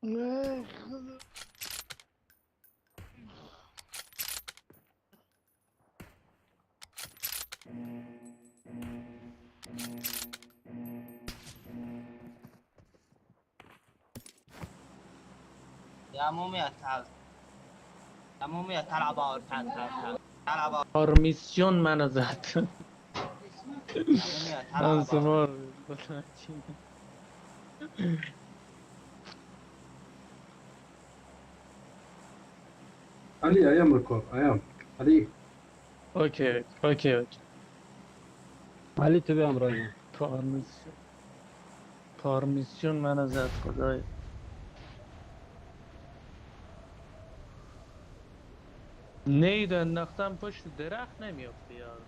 نه خدا. يا مو میاد، تعال. يا مو میاد، تعال عبار، تعال تعال تعال تعال عبار. پارمیسیون منو زد. يا مو میاد، تعال عبار. آنسمار. علی I am record. I am علی. okay okay okay. علی، تو بیا همراه من. پارمیسیون، پارمیسیون منو زد، خدای. nade انداختم پشت درخت، نمیافته یار.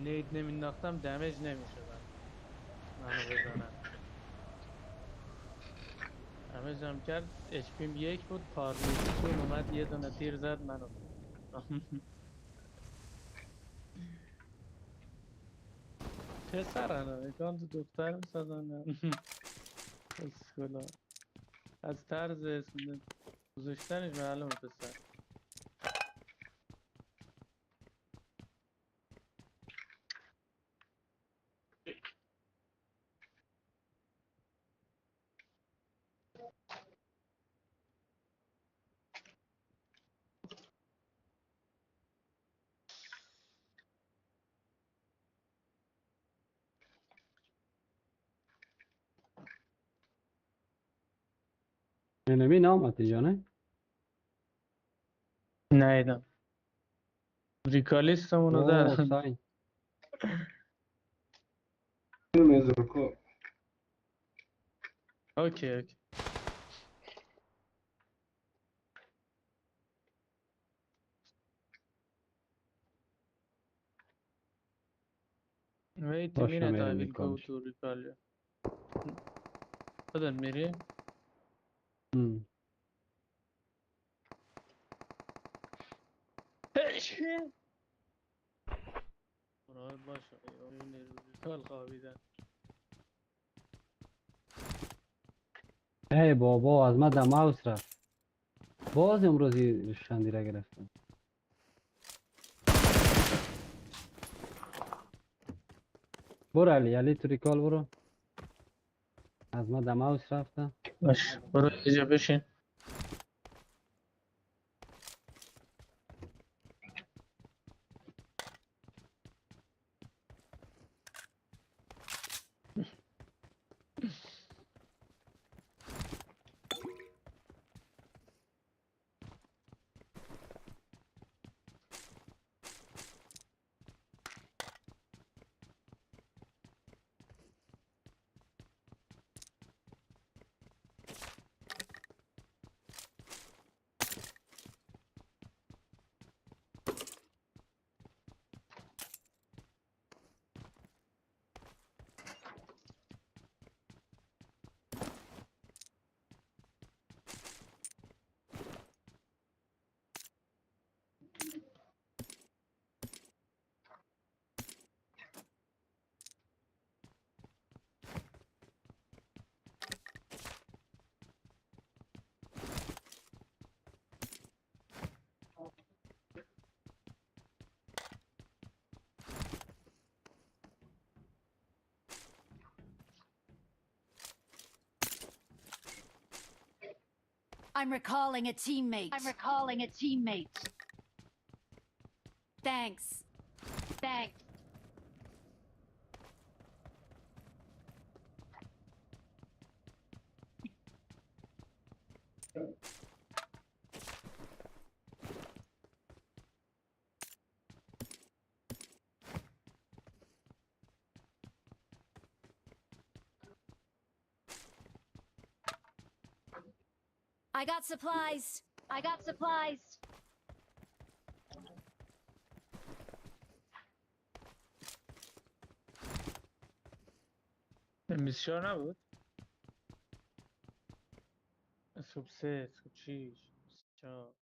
nade نمینداختم damage نمیشدم. منو بزنن damage هم کرد. HP م 1 بود، پارمیسیون اومد یه دونه تیر زد منو. پسرن امکان تو دختر میسازن. اسکولا از طرز اسم گذاشتنش معلومه پسر. Enemy نامد اینجا، نه؟ نیدم. Recallist مونو اوه زدن. ساین. Enemy is record. Okay. Wait a باشه، minute, I میرم will go recall ش. to recall you. خودت میری؟ ام. مراقب باش، recall خوابیدن. ای بابا، از من در ماوس رفت. باز امروز این شندی را گرفتم. برو علی، علی، تو recall برو. از من در ماوس رفته. باش، برو اینجا بشین. I'm recalling a teammate. I'm recalling a teammate. Thanks. Thanks. I got supplies. I got supplies. 24 نبود؟ scope 3، scope 6، 24.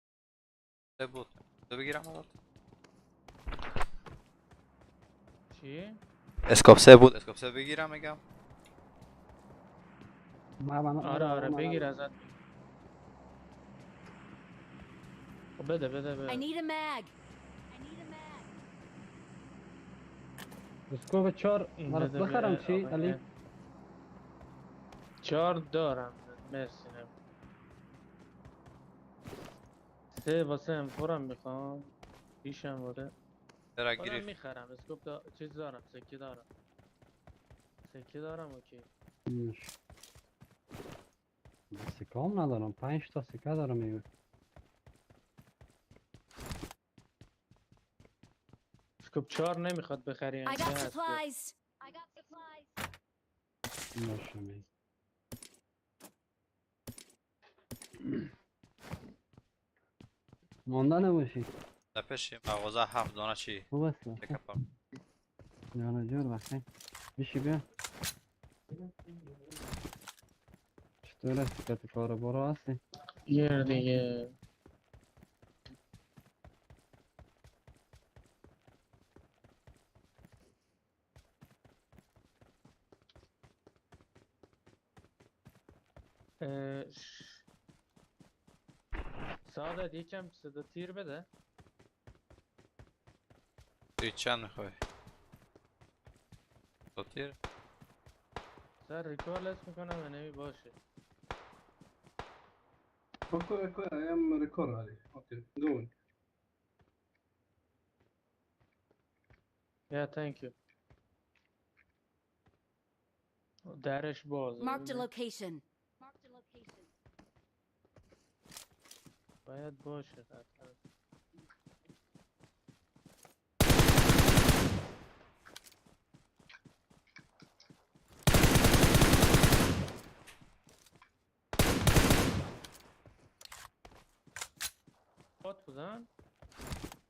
سه بود. تو بگیرم برات؟ چی؟ scope 3 بود. scope 3 بگیرم میگم. آره آره بگیر ازت. بده بده بده. I need a mag. scope 4 برات بخرم چی علی؟ 4 دارم مرسی. نم 3 واسه M4 م میخوام. پیشم بوده. چرا گرفت؟ میخرم scope چیز دارم، سکه دارم. سکه دارم okay. سکه هم ندارم، 5 تا سکه دارم ایو. scope 4 نمیخواد بخری. I got supplies. باشه می. مانده نباشی. در پیش مغازه 7 دانه چی؟ خوب است. تکپم. جان جور بخیر. بیشی بیا. چطور است که تو کار برو هستی؟ یه دیگه. سعادت یکم صدا تیر بده. تیر چند میخوای؟ صدا تیر؟ سر recall اس میکنم enemy باشه. okay okay I am recall علی. okay going. Yeah thank you. درش بازه. Marked a location. باید باشه قطعا. bot بودن؟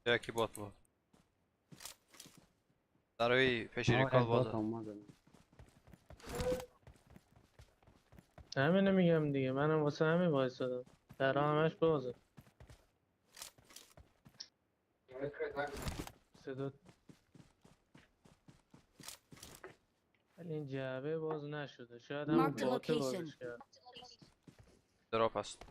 یکی bot بود. دروی پیش recall بازه. همینو میگم دیگه، منم واسه همین وایسادم. در همش بازه. صدا ولی این جعبه باز نشده، شاید هم Marked a bot location. بازش کرد. drop است.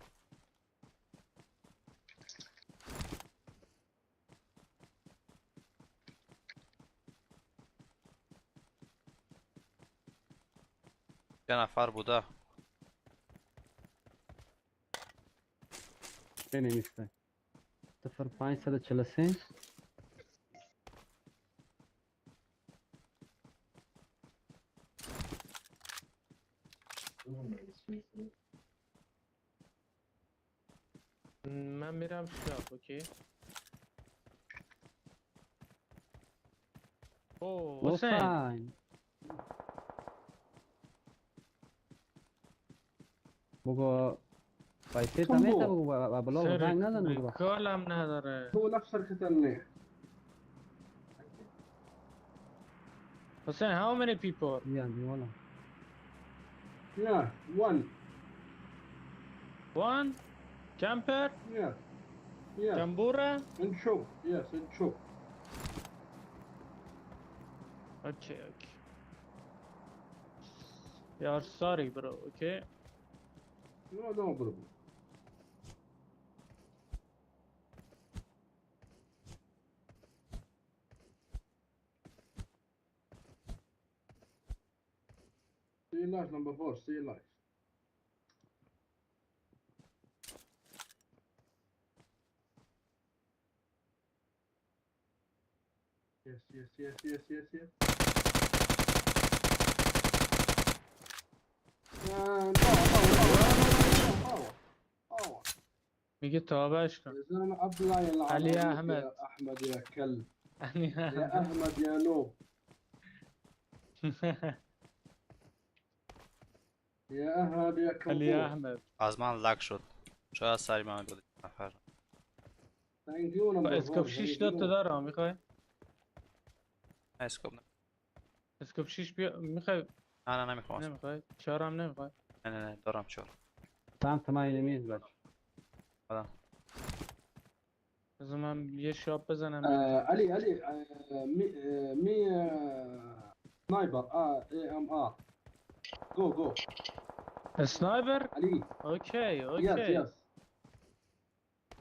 یه نفر بوده. بنویسه 0543. من میرم shop. okay. او حسین حسین بگو پیسه تا میته، بگو بلا زنگ نزن. بگو recall هم نداره. هو نفس القتال. حسین how many people? بیا دیوالا. Yeah, one. One? Camper? Yeah. Yeah. Tambura? And shop. Yes, and shop. Okay, okay. You are sorry, bro. Okay. No, no problem. Stay alive, number 4. Stay alive. Yes, yes, yes, yes, yes, yes. Power, power, power, power. میگه تابش کن. يا زلمة ابلع يلعن علي يا أمك. أحمد. يا احمد يا كلب. علی يا احمد يا noob. يا احمد يا علی كمبور. احمد. از من lag شد. شاید سری من بود نفر. Thank you number scope 4. 6 تا دارم میخوای؟ نه scope نه. scope 6 بیا میخوای؟ نه نه نمیخوام. نمیخوای؟ 4 هم نمیخوای؟ نه نه نه دارم 4. سمت من enemy ست بچه. بذار من یه shop بزنم. علي علي me me sniper AMR go go. Sniper? علی. Okay, Yes, okay. yes.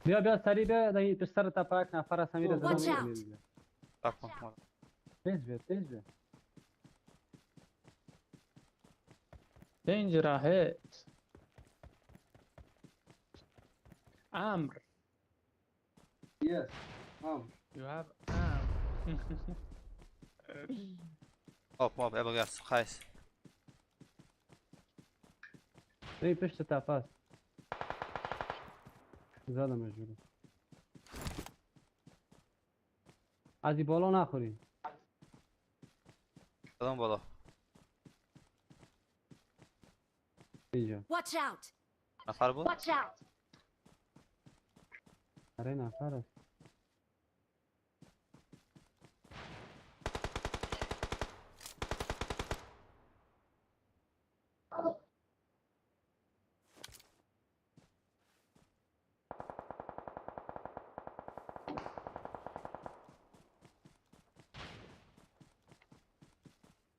بیا بیا سریع بیا در این پشت سر تپه یک نفر است همیره Watch زدم out. صبر کن اومدم. تیز بیا تیز بیا. Danger ahead. امر. Yes. امر. You have امر. آب آب ابو خیس. در این پشت تپه است زدمش برو. از این بالا نخوری. کدام بالا؟ اینجا. Watch out! نفر بود؟ Watch out! آره نفر است.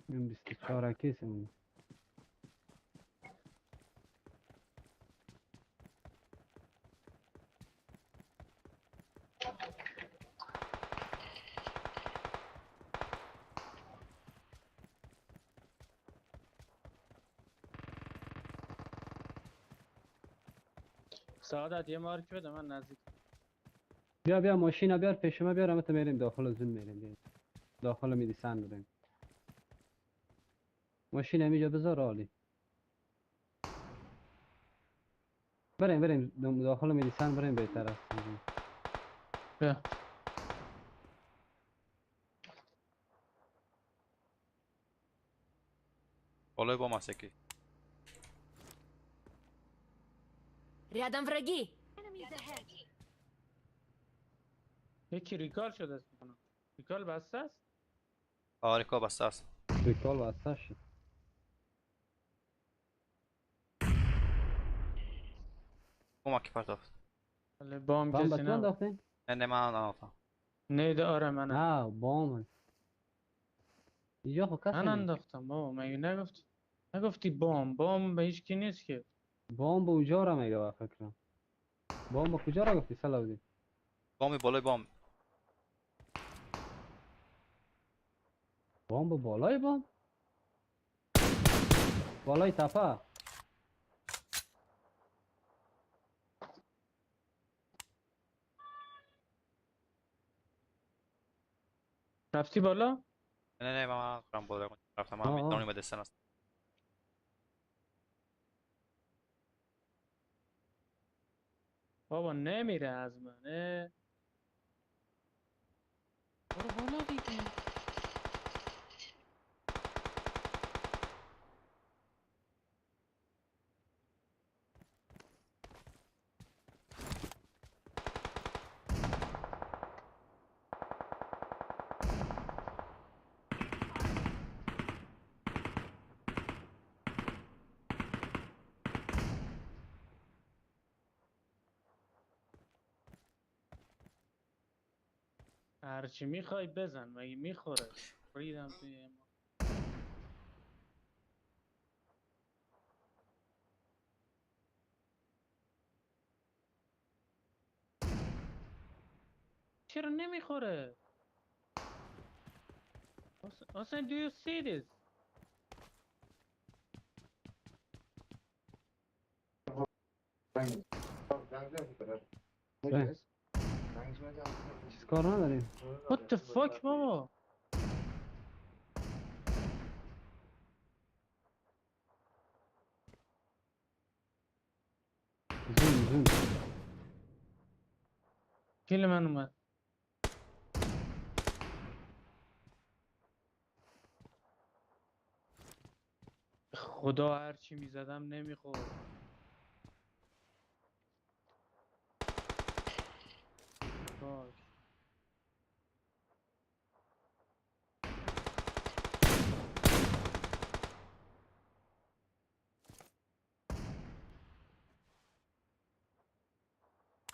این 24 کیس مون. سعادت یه مارک بده من نزدیک. بیا بیا ماشین بیار پیش ما بیار تو میریم داخل zone میریم بیا. داخل میدیسن بریم. ماشین همینجا بذار عالی. بریم بریم داخل میدیسن بریم بهتر است. بیا. بالای با مسکی. Рядом враги! Enemies ahead! یکی recall شده است میکنم. Recall بسته است؟ آره recall بسته است. Recall بسته شد. کمک پرتافت. ولی بام بام کسی به تو نبود. انداختین؟ نه نه من انداختم. نه آره من نه بام اینجا خب کسی من نیست. انداختم بابا. مگه نگفتی؟ نگفتی بام بام به هیچ کی نیست که. بام به اونجا را میگه با فکرم. بام به کجا را گفتی صلاحالدین؟ بام بالای بام. بام به بالای بام؟ بالای تپه. رفتی بالا؟ نه نه من رفتم بالا رفتم. من آه. میدونم مدرسه است. بابا نمیره از من. اه. برو بالا دیگه. هرچی میخوای بزن مگه میخوره؟ ریدم توی ما. چرا نمیخوره؟ حسین do you see this? چیز کار نداریم. What the fuck بابا؟ Zone zone. Kill من اومد. خدا هرچی میزدم نمیخورد. Fuck.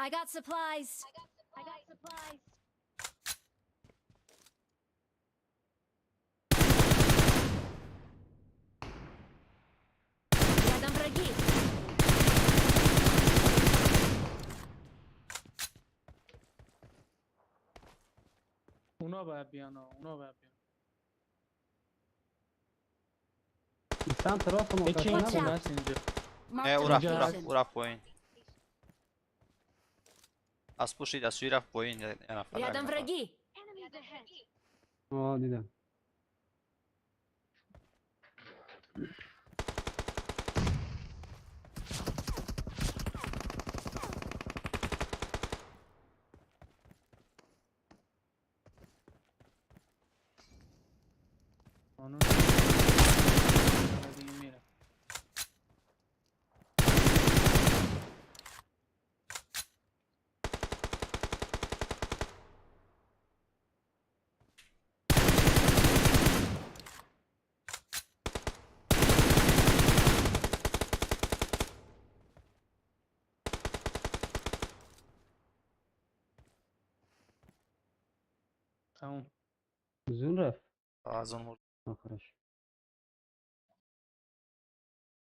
I got supplies. I got supplies. Рядом враги. اونا باید بیان ها، اونا باید بیان. سمت راست ما یکی کسی این Watch نبود. خونه است اینجا. نه Marked a او رفت او رفت location. او رفت پایین. از پشت از سوی رفت پایین یه نفر یک Рядом نفر. враги. آه دیدم. قانون دیگه میره. تموم. زون رفت. از اون مرد. آخرش.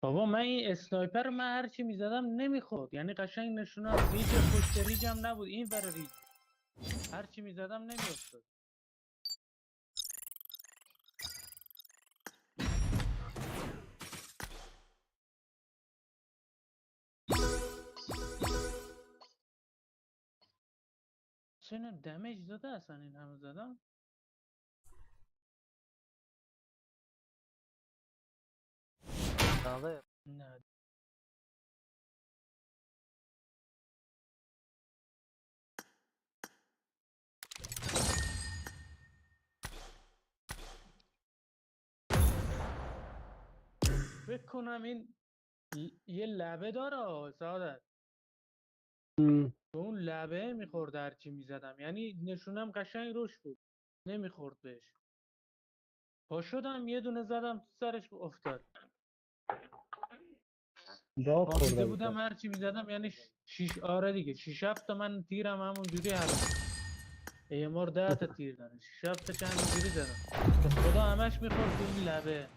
بابا من این sniper رو من هرچی میزدم نمیخورد، یعنی قشنگ نشونم ridge پشت ridge هم نبود، این ور ridge هرچی میزدم نمیافتاد. چه damage داده اصلا این همه زدم؟ نه. فکر کنم این یه لبه داره سعادت. به اون لبه میخورد هرچی میزدم، یعنی نشونم قشنگ روش بود نمیخورد بهش. پا شدم یه دونه زدم تو سرش افتاد. داد خوابیده خورده بودم بود. هرچی میزدم، یعنی شیش آره دیگه 6 7 تا من تیرم همون جوری هم ای 10 تا تیر داره، 6 7 تا همینجوری زدم به خدا همش میخورد تو این لبه.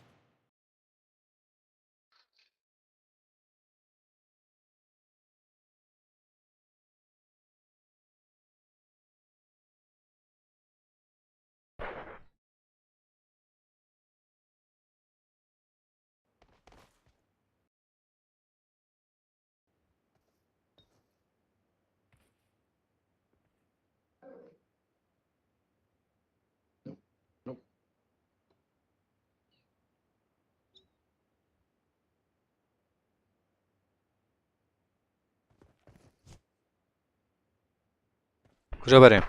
کجا بریم؟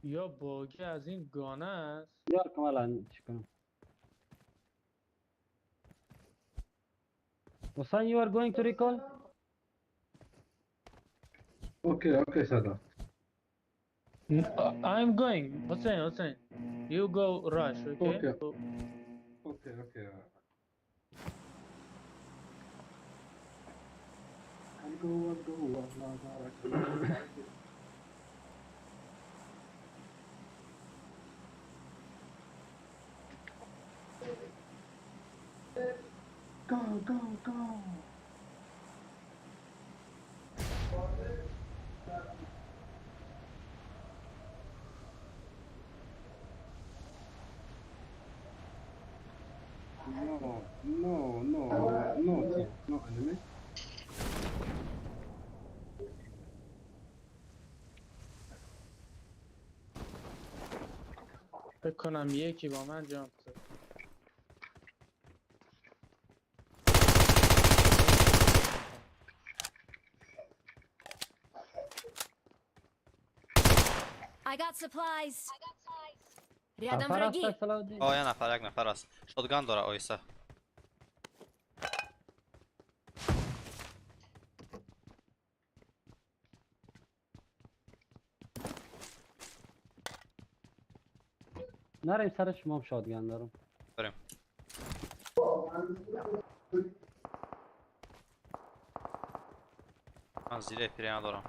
یا باگه از این gun ه است. یار کمال چی کنم. حسین you are going to recall? Okay, Sada. I'm going. Hussein, Hussein. You go rush, okay? Okay. Okay. I'll go, I'll go. الله بارك الله. Go, go, go. No, no, no, no team, no enemy. فکر کنم یکی با من jump زد. I got supplies. Рядом نفر враги. است صلاح الدین؟ آه یه نفر یک نفر است. Shotgun داره آیسته. نریم سر شما هم shotgun دارم. بریم. من زیر پیره ندارم.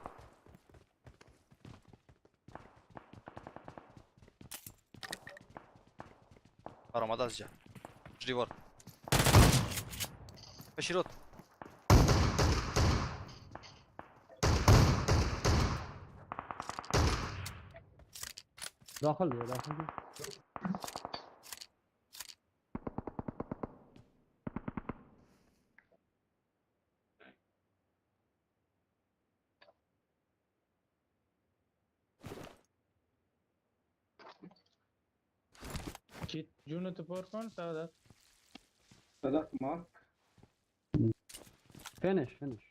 برآمده از جا. دیوار. بشیرود. داخل بیا داخل بیا. جونتو پر کن سعادت. سعادت mark. Finish finish.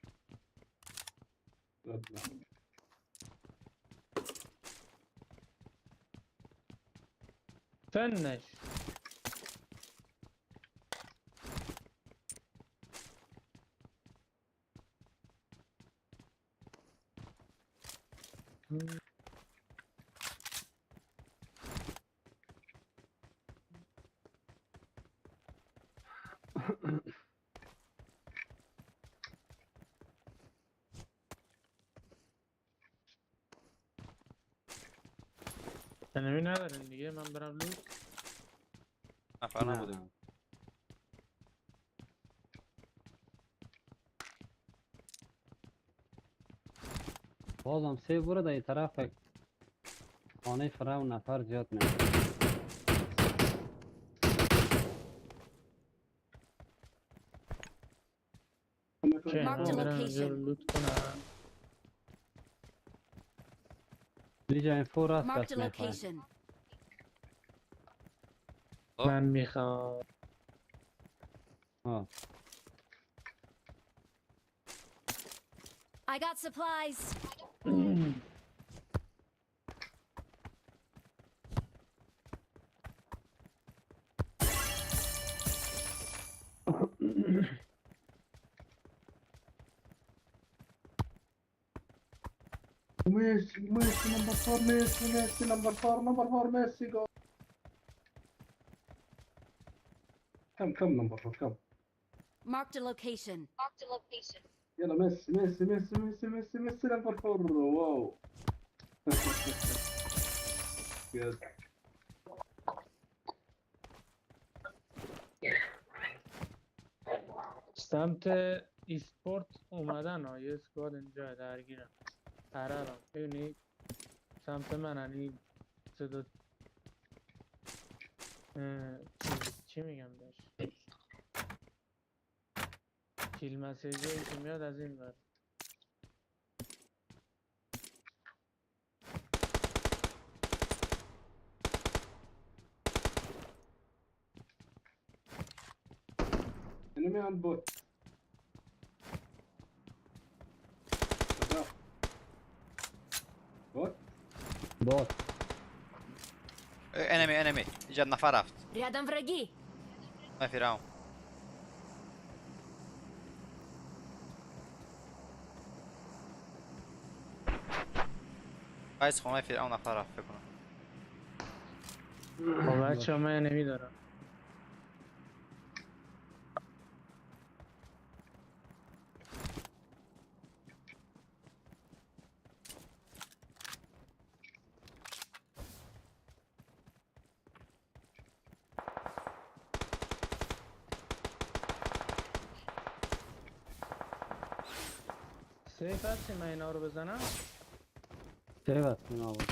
Finish. Enemy نداریم دیگه، من برم loot. نفر نبودیم. بازم سه برو در این طرف خانه فرعون نفر زیاد میاد. Marked a location. Loot کنم. دیجا این فور است Marked بس a میخوایم. location. من میخوام. آه. I got supplies. ميسي ميسي number 4 ميسي ميسي number 4 number 4 ميسي جول. كم كم number 4 كم؟ Marked a location. Marked a location. يلا ميسي ميسي ميسي ميسي ميسي ميسي number 4. Wow. Good. سمت ایسپورت اومدن ها، یه squad اینجا درگیرم. عربم ببینی سمت من، این صدا چی میگم بهش، kill message ی که میاد از این ور. Enemy on bot. Bot. Bot. Enemy enemy. اینجا نفر رفت. Рядом враги. نه فرعون. قیس خونه فرعون نفر رفت فکر کنم. خب بچه من enemy دارم. Safe هستی من اینا رو بزنم؟ Safe هستی آقا.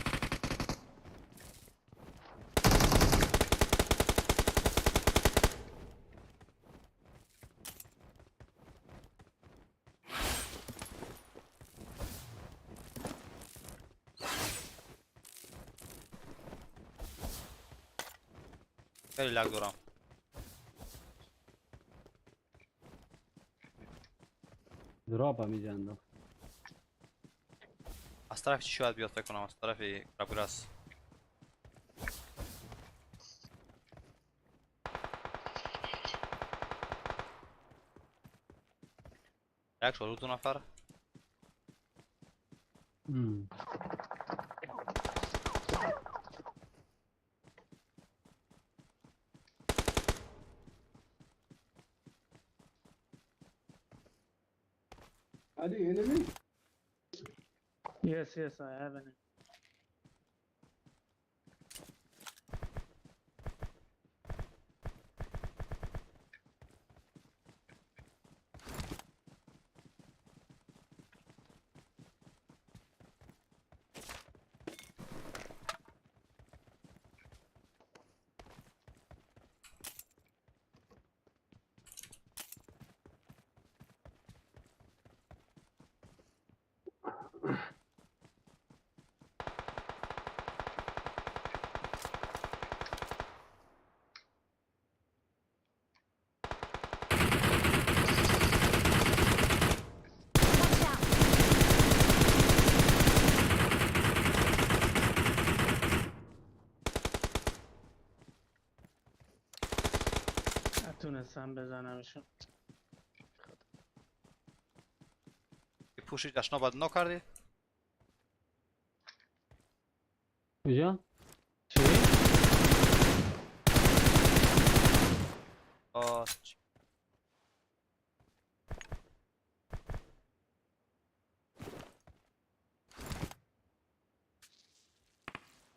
خیلی lag دارم. Drop هم اینجا انداخت. از طرف چی شاید بیاد فکر کنم، از طرف گراس. یک شد دو نفر. Ali enemy? Yes, yes, I have an. نتونستم بزنمشون. پوشش دشنا باید نکردی؟ کجا؟ چی؟ آه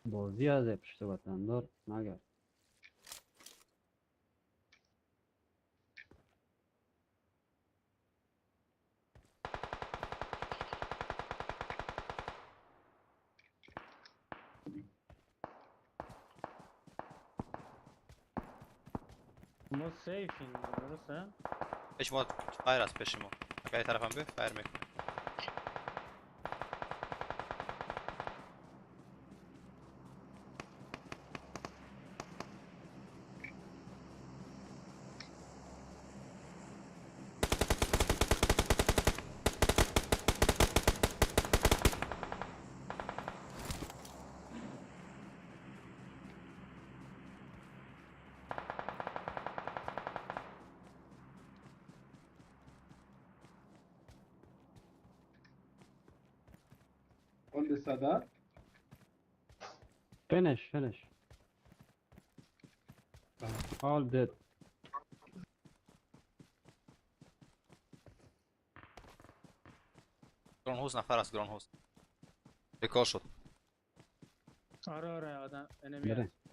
بازی از پشت وطندار نگرد. ما سیفیم درسته؟ پیش ما فایر است پیش ما. اگر طرفم به فایر میکنه. قول سادات. Finish, finish. All dead. گران هوس نفر است گران هوس. بکار شد. آره آره آدم انمی هست.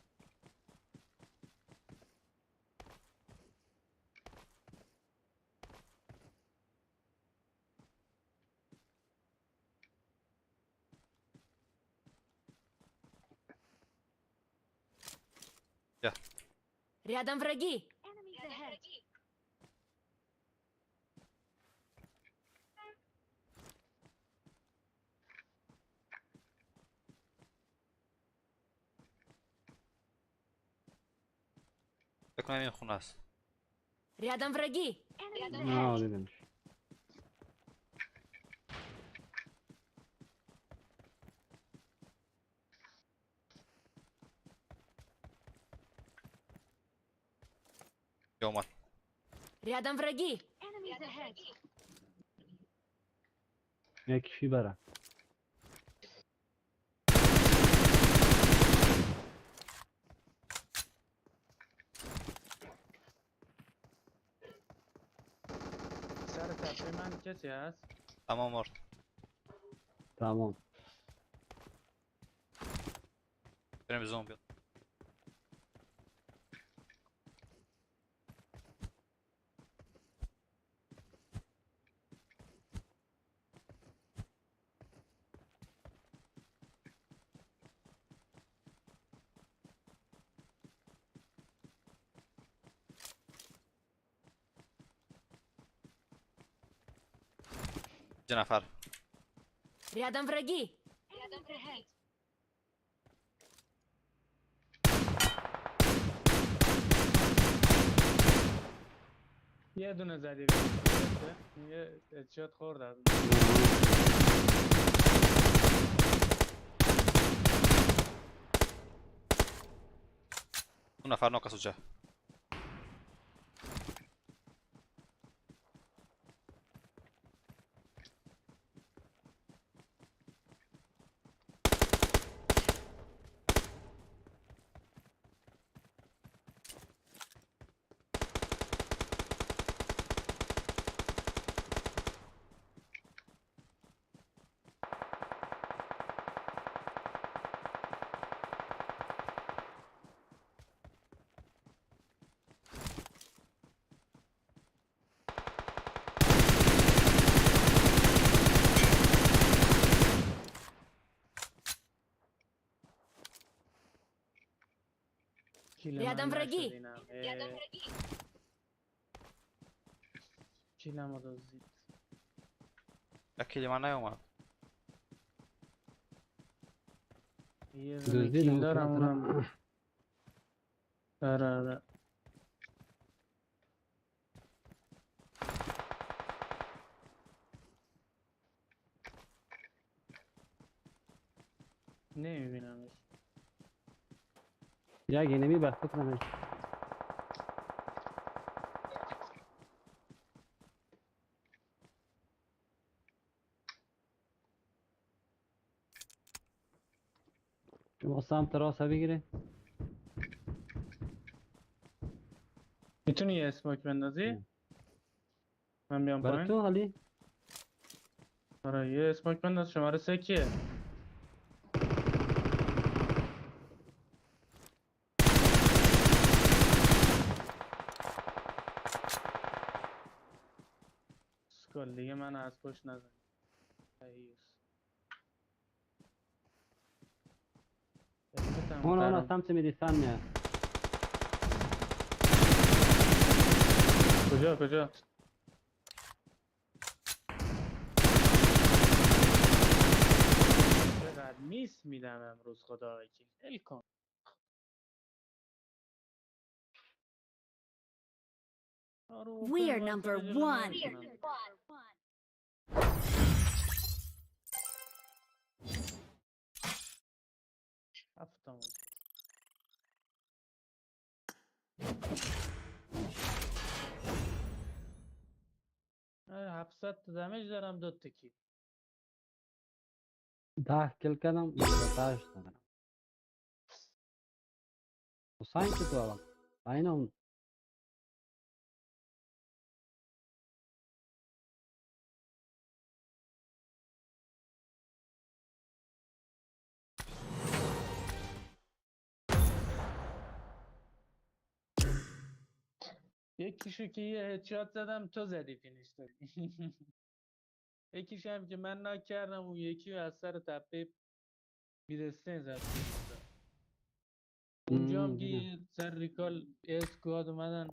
Рядом враги. فکر کنم این خونه است. Рядом враги. نه دیدمش. اومد. Рядом враги. یکی بره. سر تپه من کسی هست؟ تمام مرد. تمام. بریم زوم بیاد. نفر. Рядом враги. یه دونه زدی. یه هدشات خورد. اون نفر ناقص اونجا. Рядом враги. کیلمو دزدید. کیل من نیومد. یه دونه کیل دارم اونم. آره آره. نمیبینمش. یک enemy به فکرم. شما سمت راست بگیره. میتونی یه smoke بندازی؟ من بیام برای پایین. تو علی؟ آره یه smoke بنداز. شماره 3 کیه؟ سکال دیگه من از پشت نزن. اون اون سمت میدیسن میاد. کجا کجا؟ چقدر میس میدم امروز خدا وکیل. ول کن. We are number one. هفتم. آره 700 تا دمیج دارم، 2 تا کیل. 10 کیل کردم، 8 دارم. حسین چطور الان؟ اینم یکیشو که یه headshot زدم تو زدی finish دادی. یکیش هم که من knock کردم، اون یکی رو از سر تپه بیرستین زد. اونجا هم که یه سر recall squad اومدن.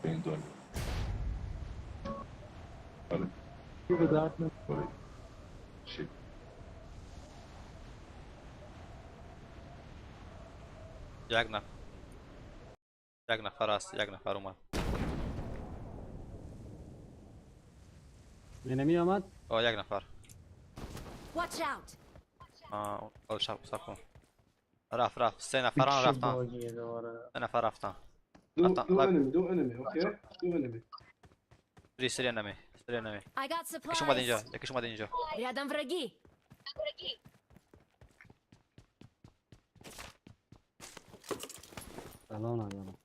این دنیا. آره. به درد نمی‌خوره. چی؟ یک نفر، یک نفر است، یک نفر اومد. enemy آمد؟ آه یک نفر. Watch out. آه شب سب کن. رفت رفت، 3 نفران رفتن. 3 نفر رفتن. دو enemy، دو enemy، okay؟ دو enemy. 3 enemy، 3 enemy. I got یکیش اومد اینجا، supplies. یکیش اومد اینجا. Рядом враги. سلام ندارم.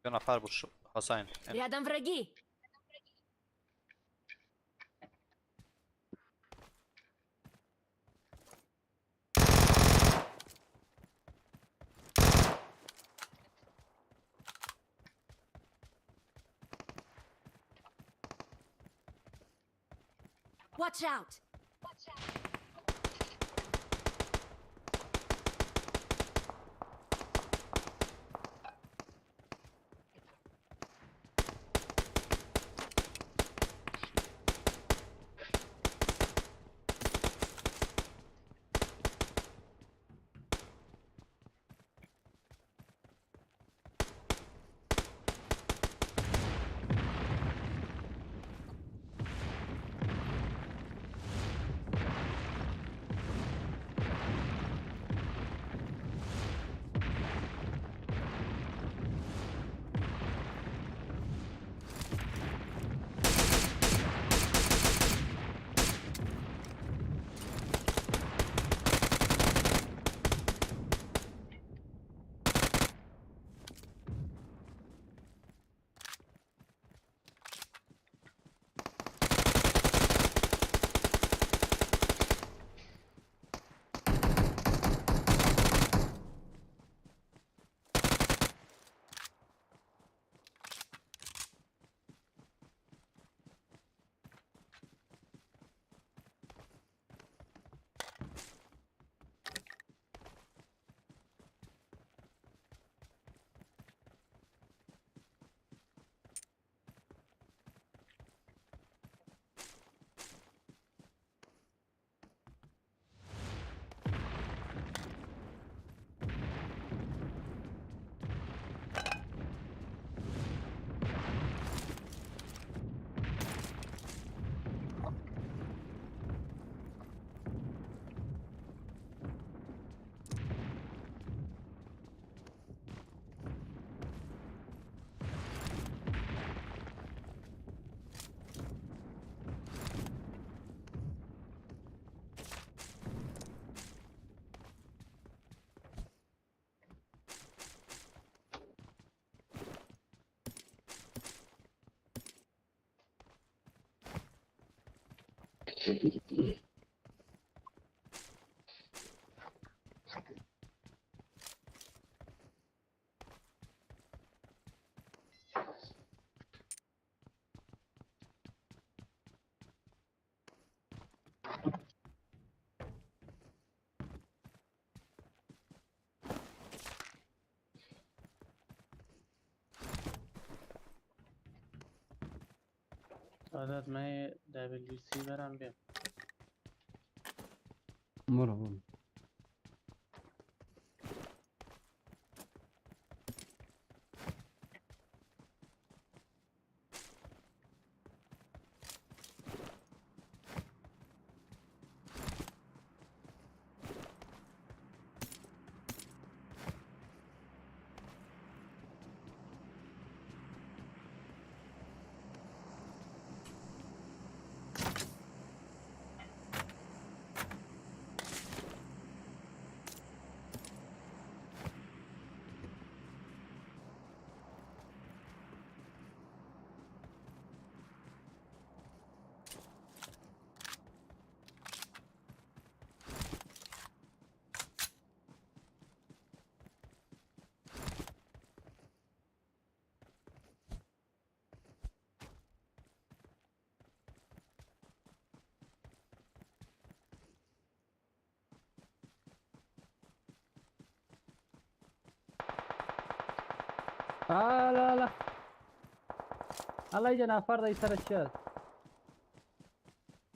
دو نفر بود حسین. Рядом враги. Watch out. سعادت من WC برم بیام. برو برو. لا لا الله اینجا نفر در سر چی هست؟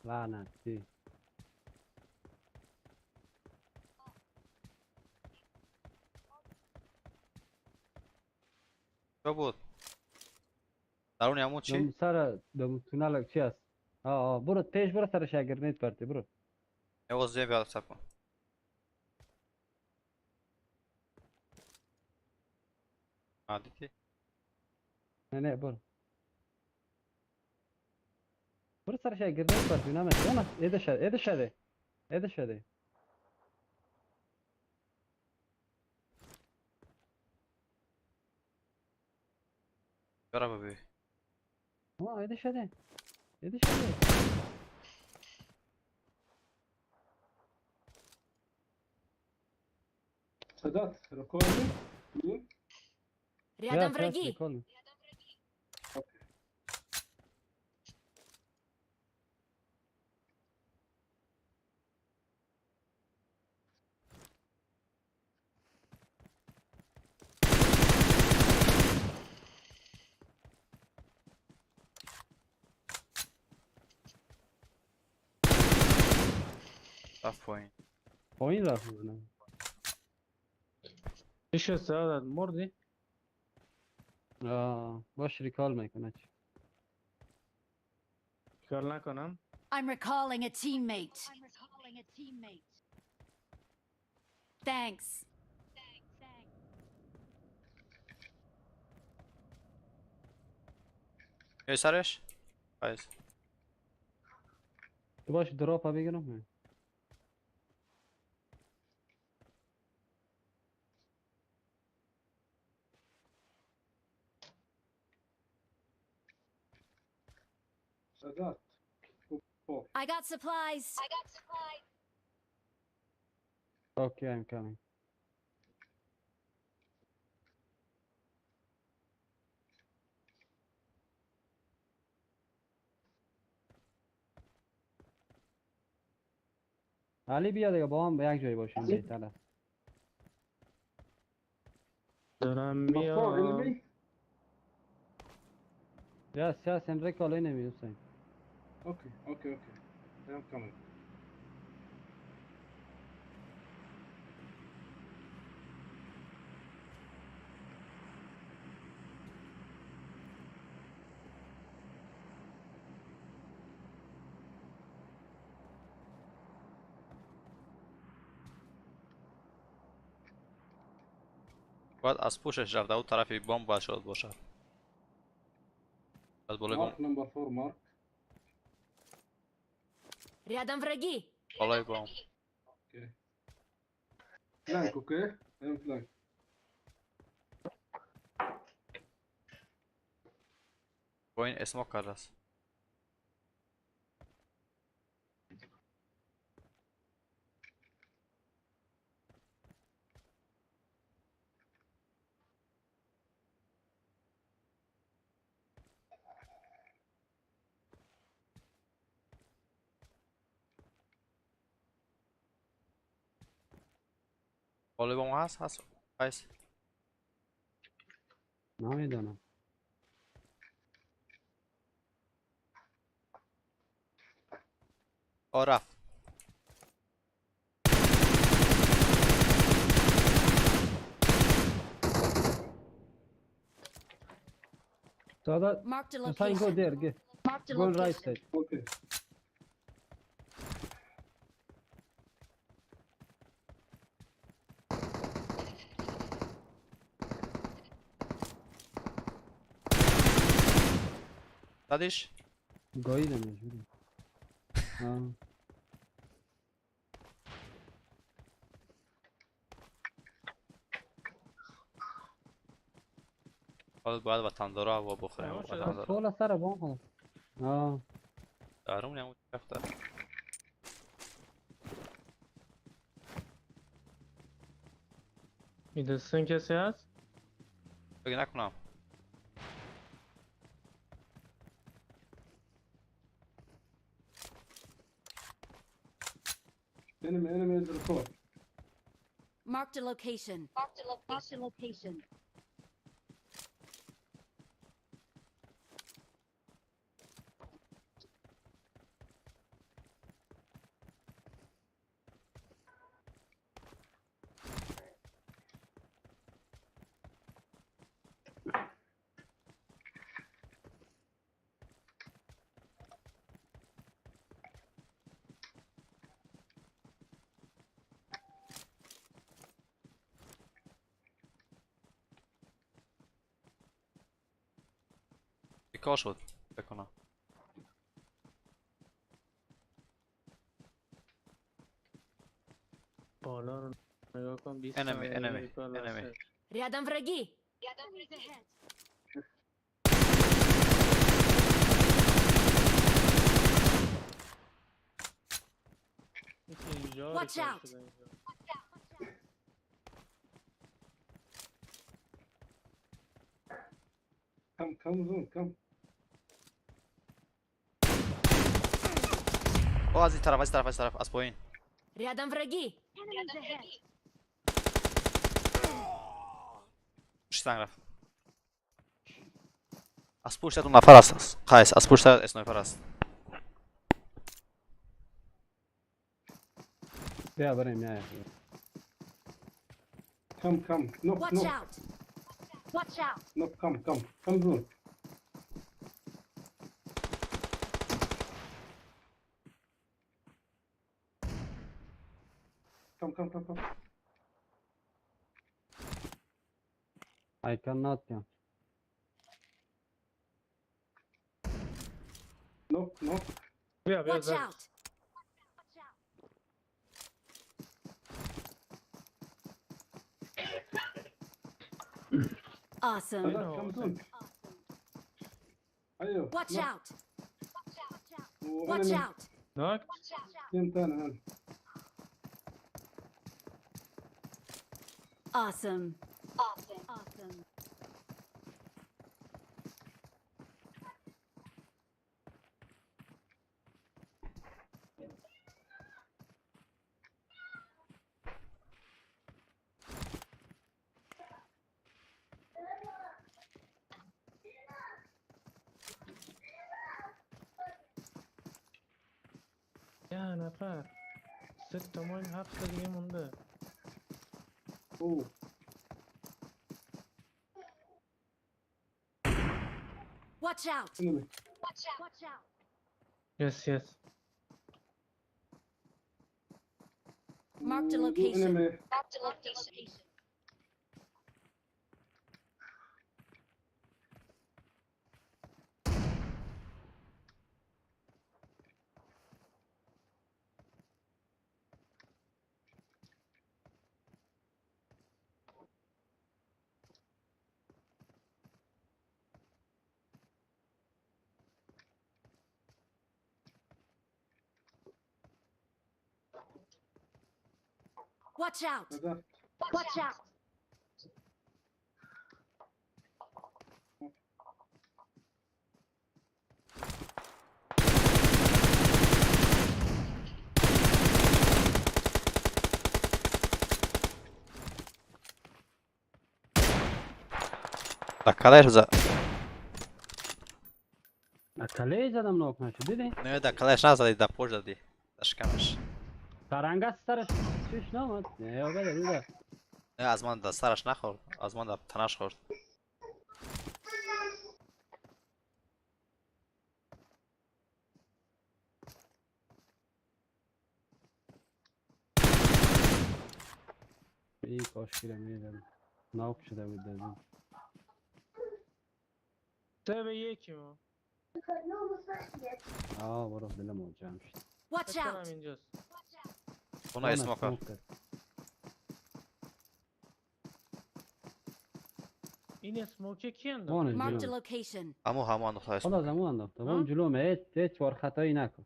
لعنتی. چه بود؟ درون همون چی؟ سر دم تونل چی هست؟ آه برو پیش برو سر شاگرنیت پرتی برو. یه وزیه بیاد سب کن. دیدی؟ نه نه برو برو سر شاگرنیت پرتی نمه نه ایده شده ایده شده ایده شده. چرا ببی؟ آه ایده شده ایده شده. سادات رکوردی؟ Рядом враги! رفت پایین. پایین رفت. چی شد سعادت مردی؟ باش recall میکنه. چی recall نکنم؟ I'm recalling a teammate. Thanks. یه سرش؟ باید تو باش drop بگیرم. I got supplies. Okay, I'm coming. علی بیا دیگه با هم به یک جای باشیم بهتر است. دارم میام. Yes, yes, I'm recalling enemy, Hussein. Okay, okay, okay. I'm coming. باید از پوشش رفت او طرفی بمب باید شد باشد. از بالای بمب. Number 4 mark. Рядом враги. بالای بمب. Okay. Flank, okay? I'm flank. با این اسموک کرده است. بالای با ما هست هست قیس. نمیدونم. آه رفت. سادات Marked a حسین go location. there go. Marked a Go right location. side. Okay. زدیش؟ گاییدمش برو. آه. حالا باید وطندارا هوا بخوریم. تمام شد. وطندارا سوال سر بام خودم. آه. دارم نمود رفته. میدونستن کسی هست؟ فکر نکنم. Enemy, enemy is recall. Marked a location. Marked a location. بیکار شد فکر کنم. بالا رو نگاه کن. 20 Enemy, ثانیه enemy, recall enemy. بسته. Рядом враги. یکی اینجا Watch recall out. شده اینجا. Come, come zone, come. آه از این طرف از این طرف از این طرف از پایین. Рядом враги. پشت سنگ رفت. از پشت اون نفر است. قیس از پشت sniper است. بیا بریم یا. Come, come. Knock, Watch knock, out. Watch out. knock, come, come. Come zone. Come, come, come, come. I cannot come. Knock, knock. بیا بیا Watch زد. out. Awesome. Sadat, come zone. ايوه. Watch knock. out. Watch و enemy out. ناک تيم تاني هون. Awesome. Awesome. 10 نفر سه تا مایم هفت تا دیگه مونده. اوه. Watch out. Enemy. Watch out. Yes, yes. Marked a location. Enemy. Marked a location. Watch out! Sadat. Watch out! در کلش بزن. کله زدم ناک نشد دیدی؟ نه در کلش نزدی، در پشت زدی، در شکمش. سرنگ است سرش چش نامد. نه یا بده بده. نه از من در سرش نخورد، از من در تنش خورد. ای کاش گیرم میدم ناک شده بود دادم. 3-1 ما. آه برو دلم جمع شد. Watch out. اینجاست. اونا اسموکر. این اسموکه کی انداخت؟ Marked a location. همو همو انداخت اسموک. خلاص همو انداخت. اون جلومه هیچ بار خطایی نکن.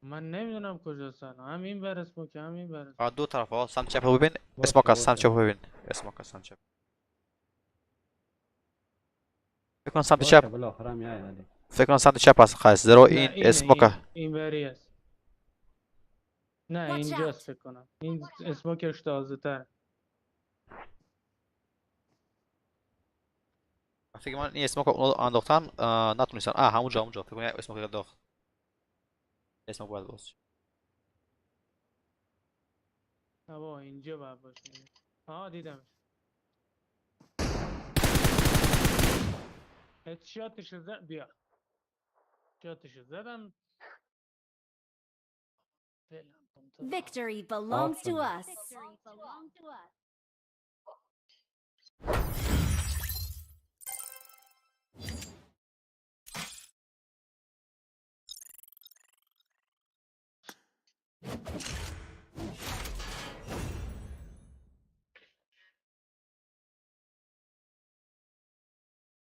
من نمیدونم کجاست. هم این بر اسموک هم این بر. دو طرف ها، سمت چپ ببین. اسموک سمت چپ ببین. اسموک سمت چپ. فکر کنم سمت چپ. فکر کنم سمت چپ است. خاص زیرو این اسموک این بری است. نه اینجاست فکر کنم. این اسموکش تازه تر. فکر کنم این اسموک انداختن نتونستن. همونجا همونجا فکر کنم اسموک انداخت. اسموک باید باشه. بابا اینجا باید باشه. آها دیدمش. هدشاتش زد. بیا شاتش زدم. Victory belongs to us.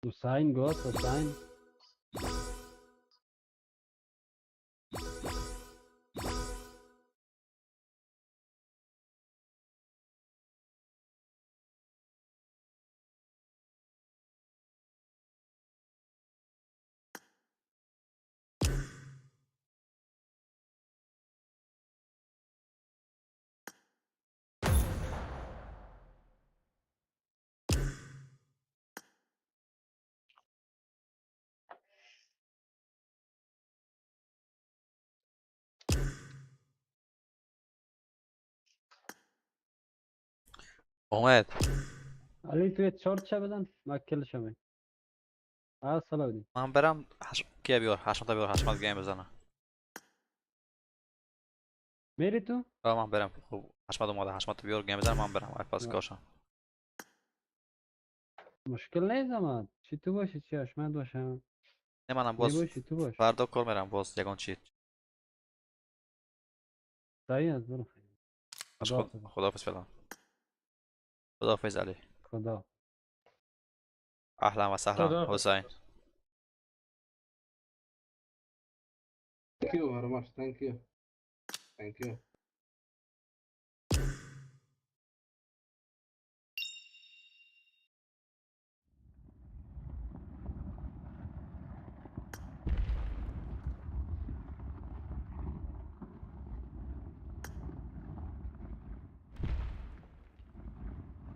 حسین گفت حسین اومد علی توی چارت چه بدن مکل شمی. سلام بدین. من برم کیا بیار حشمت بیار حشمت گیم بزنه. میری تو؟ من برم. خب حشمت اومده حشمت بیار گیم بزنه من برم. پاس کاشم. مشکل نیست اما چی تو باشی چی حشمت باشم. نه منم باز فردا کار میرم باز یگان چی. صحیح است برو. خداحافظ فعلا. خداحافظ علی. خدا. اهلا و سهلا حسین. Thank you very much. Thank you. Thank you.